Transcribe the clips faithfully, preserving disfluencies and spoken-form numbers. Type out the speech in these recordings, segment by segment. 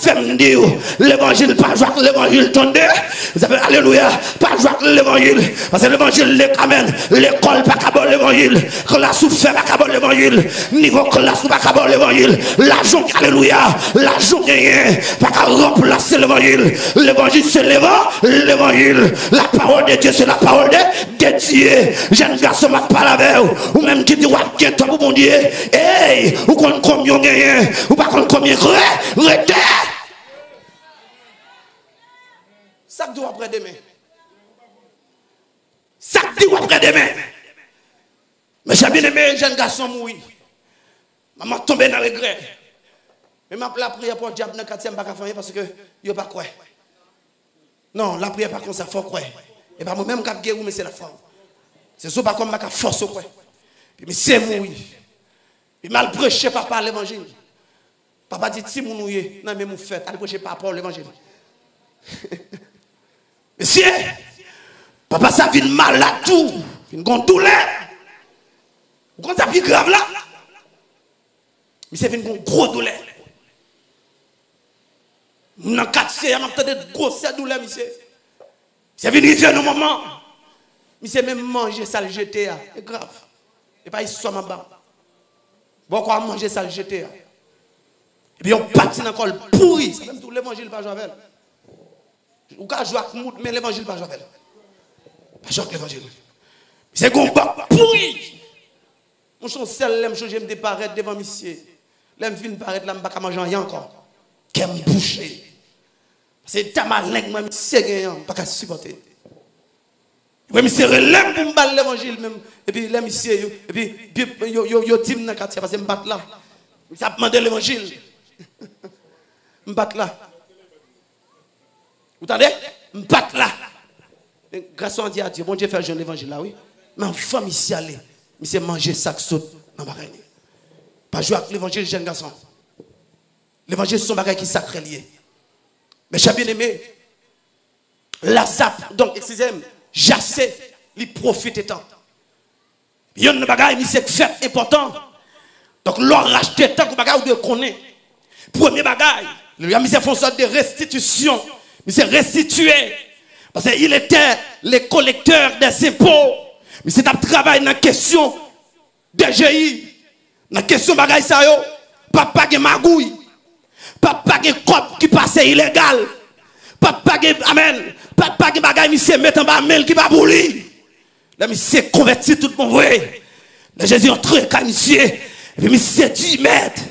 Fè m di w, levanjil pa jwe ak levanjil, tande. Zafè alelouya, pa jwe ak levanjil. Paske levanjil, le, amèn, lekòl pa ka ba w levanjil. Klas ou fè pa ka ba w levanjil. Nivo klas ou pa ka ba w levanjil. Lajan, alelouya, lajan w genyen pa ka ranplase levanjil. Levanjil se levan, levanjil. La parole de Dieu, c'est la parole de, de Dieu. Jèn gason, m ap pale avè w. Ou menm ki di w ap gen tan pou Bondye. Ey, ou konn konbyen w genyen. Ou pa konn konbyen k re-, rete. Sa k di w ap prè demen? Sa k di w ap prè demen? Mezanmi byeneme, jèn gason mouri. Manman tonbe nan regrè. Men m ap lapriyè pou dyab nan katye a, m pa ka fè anyen paske yo pa kwè. Non, lapriyè pa konsa, fò w kwè. E pa mwen menm k ap geri w, men se lafwa w. Se sou pa kwè m pa ka fòse w kwè. Epi misye mouri. Epi m al preche papa levanjil. Papa di, timoun ou ye, nan men m ou fèt, al preche papa w levanjil. Mesye, papa sa vin malad tou, vin gon doulè. Ou konn sa pi grav la? Misye vin gon gwo doulè. Nan katye a, m ap tande gwosè doulè misye. Misye vin rive nan moman. Misye menm manje sa l jete a. E grav. E pa istwa m ap ba w. Bòkò a manje sa l jete a. Epi yon pati nan kò l pouri. Sa menm tou levanjil pa jwe avè l. Ou ka jwe ak mout, men levanjil pa jwe avè l. Pa jwe ak levanjil. Misye gon bòk pouri. Monchè, yon sèl lè m chonje m te parèt devan misye. Lè m fin parèt la, m pa ka manje anyen ankò. Kè m bouche. Se eta maleng mwen misye genyen an, m pa ka sipòte. Epi misye rele m pou m ba l levanjil menm. Epi lè misye yo, epi, epi yo, yo, yo, yo di m nan katye a, paske m pa t la. Misye ap mande levanjil. M pa t la. Ou tande? M pa t la. Men gras an di a Dye, Bondye fè l jwenn levanjil la, wi. Men anvan misye ale, misye manje sa k sot nan bagay li. Pa jwe ak levanjil, jèn gason. Levanjil se yon bagay ki sakre l ye. Mezanmi byeneme, Laza, donk, eskize m, Jase, li pwofite tan. Youn nan bagay misye k fè enpòtan. Donk, lè w rachte tan pou bagay, ou dwe konnen. Premye bagay, alelouya, misye fè yon sòt de restitisyon. Misye restitye. Paske il était le collecteur des impôts. Misye t ap travay nan kesyon D G I, nan kesyon bagay sa yo, p ap pa gen magouy, p ap pa gen kòb ki pase ilegal, p ap pa gen, amèn, p ap pa gen bagay misye met anba men l ki pa pou li. Lè misye konvèti tout bon vre, lè Jezi antre kay misye, epi misye di, Mèt,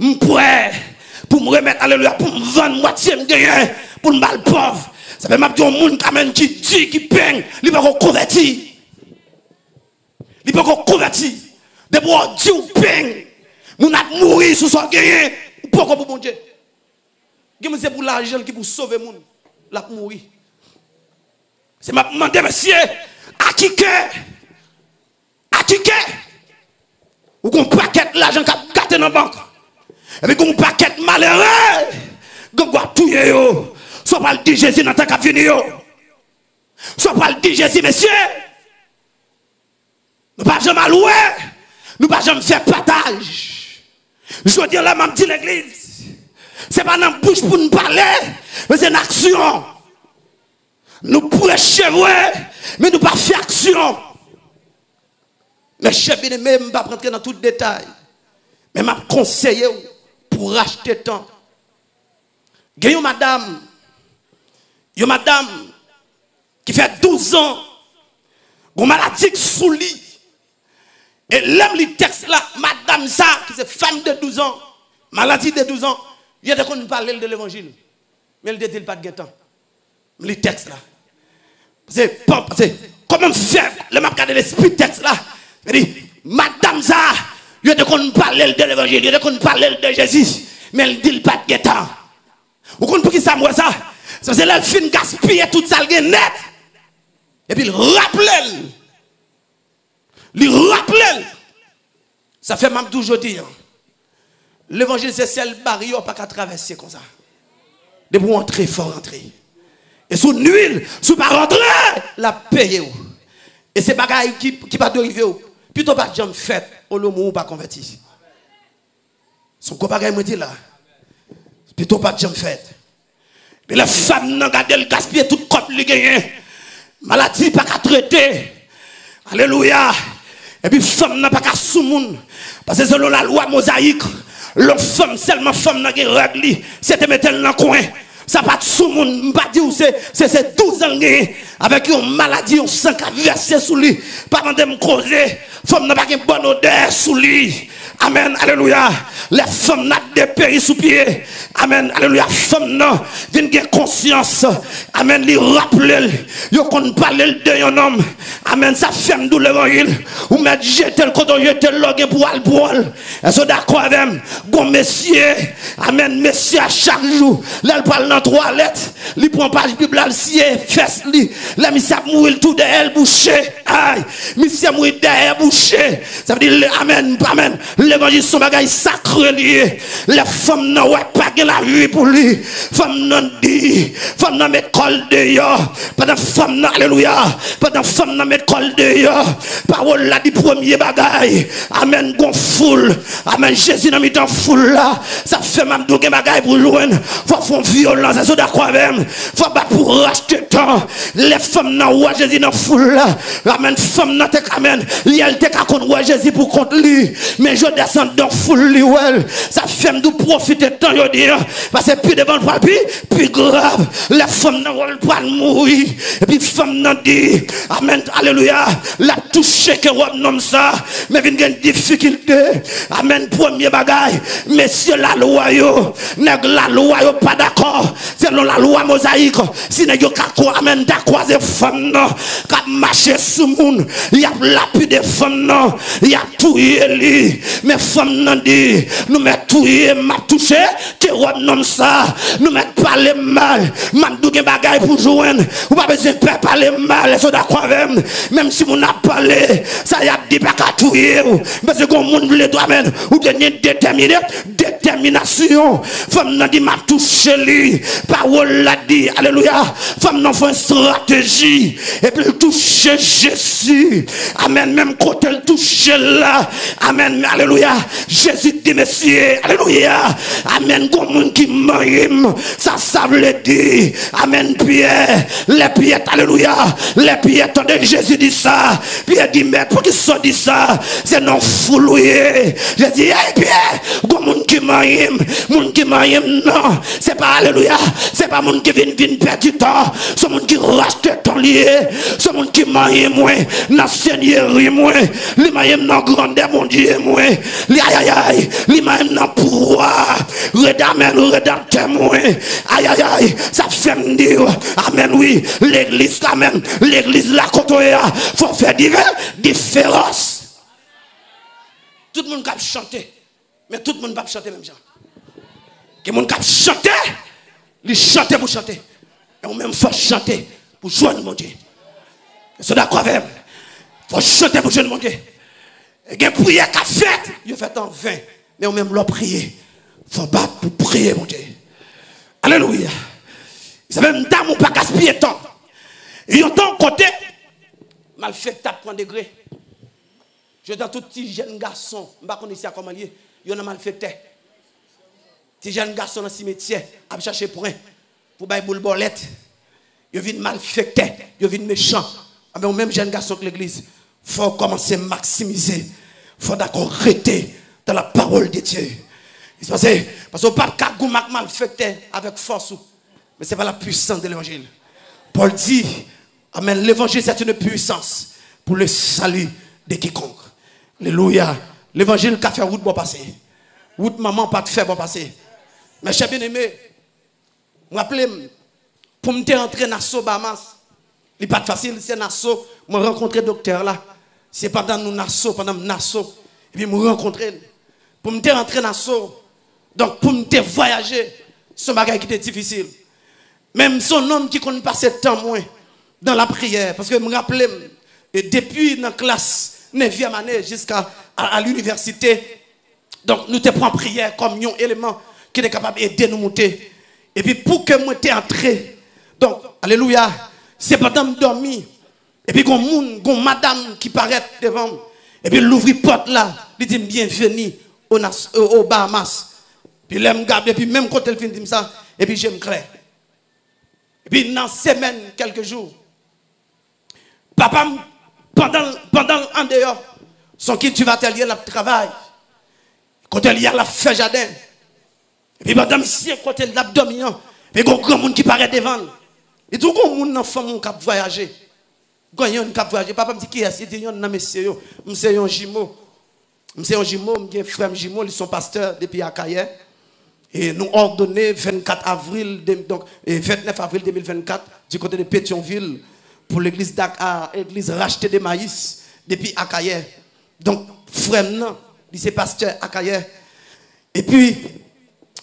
m prè pou m remèt, alelouya, pou m vann mwatye m genyen, pou m ba l pòv. Sa fè m ap di yon moun, amèn, ki di, ki peng, li poko konvèti. Li poko konvèti. Depi w di w peng, moun ap mouri sou sa w genyen, ou poko pou Bondye. Gen moun se pou lajan l ki pou sove moun, l ap mouri. Se m ap mande mesye, a ki kè? A ki kè? Ou gon pakèt lajan k ap gate nan bank. Epi gon pakèt malere, gang ap touye yo. Sa w pral di Jezi nan tan k ap vini yo? Sa w pral di Jezi, mesye? Nou pa janm al wè, nou pa janm fè pataj. Jodi a la, m ap di legliz, se pa nan bouch pou n pale, men se nan aksyon. Nou preche vre, men nou pa fè aksyon. Mezanmi byeneme, m p ap rantre nan tout detay, men m ap konseye w pou w rachte tan. Gen yon madanm, yon madanm ki fè douz an, gon maladi k sou li. E lè m li tèks la, madanm sa, ki se fanm de douz an, maladi de douz an, yo te konn pale l de levanjil. Men l te di l pa t gen tan. M li tèks la. Paske, pa, paske, kòman m fè, lè m ap gade lespri tèks la, sa di, madanm sa, yo te konn pale l de levanjil, yo te konn pale l de Jezi, men l di l pa t gen tan. Ou konn poukisa m wè sa? Se paske lè l fin gaspiye tout sa l gen nèt, epi l raple l. Li raple l. Sa fè m ap di w jodi a, levanjil se sèl baryè w pa ka travèse konsa. Depi w antre, fò w rantre. E si w nui l, si w pa rantre, l ap peye w. E se bagay ki, ki pa dwe rive w. Pito w pa t janm fèt, olomou ou pa konvèti. Se yon gwo bagay mwen di la. Pito pa t janm fèt. Epi lè fanm nan gade l gaspiye tout kòb li genyen, maladi pa ka trete. Alelouya. Epi fanm nan pa ka soumoun. Paske selon lalwa mozayik, lè yon fanm sèlman fanm nan gen règ li, se te mete l nan kwen. Sa pa t soumoun, m pa di w se, se, se douz an l genyen, avèk yon maladi, yon san k ap vèse sou li. Pa mande m koze, fanm nan pa gen bòn odè sou li. Amèn, alelouya. Lè fanm nan ap deperi sou pye, amèn, alelouya, fanm nan vin gen konsyans. Amèn, li raple l, yo konn pale l de yon nonm. Amèn, sa fè m di w levanjil, ou mèt jete l kote w jete l la, w gen pou w al pran l. Èske w dakò avè m? Gon mesye, amèn, mesye a chak jou, lè l pral nan twalèt, li pran paj Bib la, l siye fès li. Lè misye ap mouri, l tou dèyè l bouche. Ay, misye mouri dèyè bouche. Sa vle di, le- amèn, amèn. Levanjil se yon bagay sakre li ye. Lè fanm nan wè pa gen lavi pou li, fanm nan di, fanm nan met kò l deyò. Pandan fanm nan, alelouya, pandan fanm nan met kò l deyò, pawòl la di premye bagay, amèn, gon foul. Amèn, Jezi nan mitan foul la. Sa fè m ap di w gen bagay pou jwenn. Fò fè yon vyolans. Èske w dakò avè m? Fò bat pou rachte tan. Lè fanm nan wè Jezi nan foul la, amèn, fanm nan te, amèn, li, li te ka konn wè Jezi pou kont li. Men jodi a se anndan foul li wè l. Sa fè m di w pwofite tan jodi a, paske pi devan l pral pi, pi grav. Lè fanm nan wè l pral mouri, epi fanm nan di, amèn, alelouya, l ap touche ke wòb nonm sa, men vin gen difikilte. Amèn. Premye bagay, mesye lalwa yo, nèg lalwa yo pa dakò. Selon lalwa mozayik, si nèg yo ka kwa-, amèn, ta kwaze fanm nan k ap mache sou moun, y ap lapide fanm nan, y ap touye li. Men fanm nan di, nou mèt touye m, m ap touche ke wòb nonm sa. Nou mèt pale m mal, m ap di w gen bagay pou jwenn. Ou pa bezwen pè pale m mal, èske w dakò avè m? Menm si moun ap pale, sa y ap di pa ka touye w. Paske gon moun vle tou, amèn. Ou te gen detèmine, detèminasyon. Fanm nan di, m ap touche li. Pawòl la di, alelouya. Fanm nan fè yon estrateji. Epi l touche Jezi. Amèn. Menm kote l touche l la. Amèn. Alelouya. Jezi di, mesye, alelouya. Amèn. Gon moun ki manyen m. Sa, sa vle di, amèn, Pyè. Lè Pyè, alelouya. Lè Pyè tande Jezi di sa, Pyè di, mèt, poukisa w di sa? Se nan foul ou ye. Jezi, ey, Pyè, gon moun ki manyen m. Moun ki manyen m nan, se pa, alelouya, se pa moun ki vin, vin pèdi tan. Se moun ki rachte tan li ye. Se moun ki manyen mwen nan senyeri mwen. Li manyen m nan grandè Bondye mwen. Li, ayayay, li manyen m nan pouvwa. Reda, amèn, redanmtè mwen. Ayayay, sa fè m di w, amèn, wi, legliz, amèn, legliz la kote w ye a, fò w fè dife-, diferans. Tout moun k ap chante, men tout moun p ap chante menm jan. Gen moun k ap chante, li chante pou chante. Men ou menm fò w chante pou jwenn Bondye. Èske w dakò avè m? Fò w chante pou jwenn Bondye. E gen priyè k ap fèt, yo fèt an ven. Men ou menm lè w priye, fò w bat pou priye Bondye. Alelouya. Sa fè m damou pa gaspiye tan. Yon tan kote malfektè ap pran degre. Jodi a tout ti jèn gason, m pa konn isi a kòman l ye, yo nan malfektè. Ti jèn gason nan simetyè ap chache pwen pou bay boul bòlèt. Yo vin malfektè, yo vin mechan. Anben, ou menm jèn gason k legliz, fò w kòmanse maksimize. Fò w dakò rete dans la parole de Dieu. Paske, paske w p ap ka goumen ak malfektè avèk fòs ou. Mais c'est pas la puissance de l'évangile. Paul dit, amen, l'évangile, c'est une puissance pour le salut de quiconque. Alelouya. Levanjil ka fè wout bò pase. Wout manman pa t fè bò pase. Mes chers bien-aimés, m raple m, pou m te antre Nassau, Bahamas, li pa t fasil, se Nassau, mwen rankontre doktè la. Se pandan nou Nassau, pandan m Nassau, epi m rankontre l. Pou m te rantre Nassau, donk pou m te vwayaje, se yon bagay ki te difisil. Men m se yon nonm ki konn pase tan mwen dans la prière, paske m raple m, e depi nan klas nevyèm ane jiska a, a linivèsite, donk nou te pran priyè kòm yon eleman ki te kapab ede nou moute. Epi pou ke mwen te antre, donk, alelouya, se pandan m dòmi, epi gon moun, gon madanm ki parèt devan m, epi l louvri pòt la, li di m, bienvenue au Nas-, au, au Bahamas. Epi lè m gade, epi menm kote l fin di m sa, epi je m klè. Epi nan semèn, kèlke jou, papa m, pandan, pandan l andeyò, se yon kiltivatè l ye, l ap travay. Kote l ye a, l ap fè jaden. Epi pandan misye kote l ap dòmi an, epi gon granmoun ki parèt devan l. Li di, "Gon moun nan fanmi w k ap vwayaje." Gen yonn k ap vwayaje. Papa m di, "Kiyès?" Li di, "Yonn nan mesye yo." M se yon jimo. M se yon jimo, m gen frè m jimo, li se yon pastè depi Akayè. E nou òdone vennkat avril, de, donk, e vennèf avril de mil vennkat, di kote de Petyonvil, pou legliz dak a, egliz Rachte de Mayis, depi Akayè. Donk, frè m nan, li se pastè Akayè. Epi,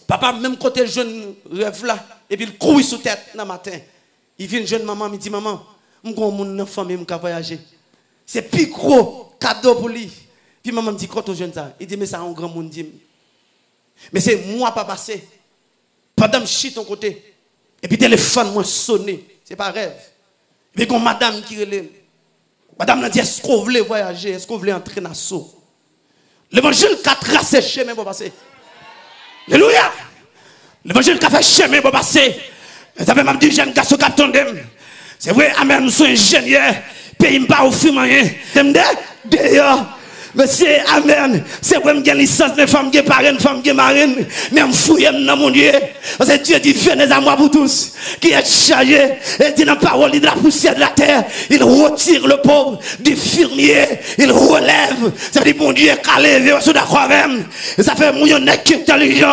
papa m, menm kote l jwenn rèv la, epi l kouri sou tèt nan maten. Li vin jwenn manman m, li di, "Manman, m gon moun nan fanmi m ka vwayaje." Se pi gwo kado pou li. Pi manman m di, "Kote w jwenn sa?" Li di, "Men sa yon granmoun di m." Men se mwa pa pase. Pandan m chita yon kote, epi telefòn mwen sone. Se pa rèv. Epi gon madanm ki rele m. Madanm nan di, "Èske w vle vwayaje? Èske w vle antre nan aso?" Levanjil ka trase chemen pou w pase. Alelouya! Levanjil ka fè chemen pou w pase. Sa fè m ap di jèn gason k ap tande m. Se vre, amèn, m se yon enjenyè. Peyi m pa ofri m anyen. M de, deyò. Mesye, amèn. Se vre, m gen lisans, men fò m gen parenn, fò m gen marenn. Men m fouye m nan Bondye. Paske Dye di, "Venez à moi, vous tous qui êtes chargés." E di nan pawòl li, "De la poussière de la terre, il retire le pauvre du fumier, il relève." Sa vle di Bondye ka leve, w ap dakò avè m. E sa fè moun yo nèg ki entèlijan,